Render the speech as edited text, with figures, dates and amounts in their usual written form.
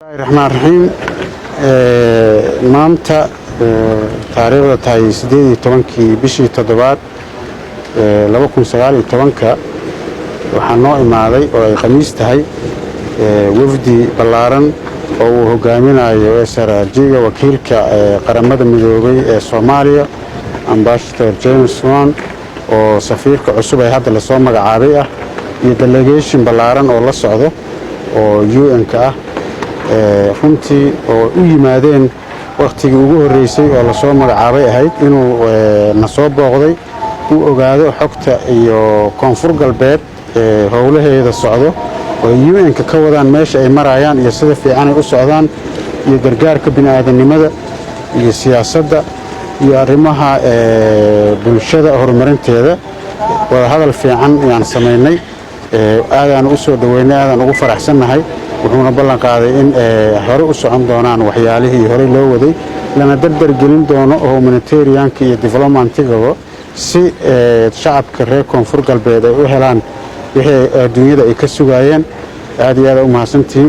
Raxmaan raxiim. Maanta taariikhda tahay 18-kii bishii toddobaad 2019-ka, waxaa noo imaaday oo ay Khamiis tahay wafdi ballaaran oo uu hogaaminayo SRG-ga, wakiilka Qaramada Midoobay ee Soomaaliya, Ambassador James Swan, oo safiirka cusub ee hadda lasoo magacaabay ah, iyo delegation ballaaran oo la socdo oo UN-ka ah. Runtii oo u yimaadeen wakhtigii ugu horreysay oo lasoo magacaabay ahayd inuu na soo booqday, uu ogaado xogta iyo Koonfur Galbeed howlaheeda socdo oo UN-ka ka wadaan, meesha ay marayaan iyo sida fiicanay u socdaan, iyo gargaarka bini'aadanimada iyo siyaasadda iyo arrimaha bulshada horumarinteeda. Wadahadal fiican ayaan samaynay, aadaan u soo dhoweynay, aadaan ugu faraxsannahay. Wuxuuna ballan qaaday in hore u socon doonaan waxyaalihii horey loo waday, lana dardargelin doono humanitarianka iyo developmentigaba, si shacabka reer Koonfur Galbeed ay u helaan wixii adduunyada ay ka sugaayeen. Aad iyo aad u mahadsantihiin.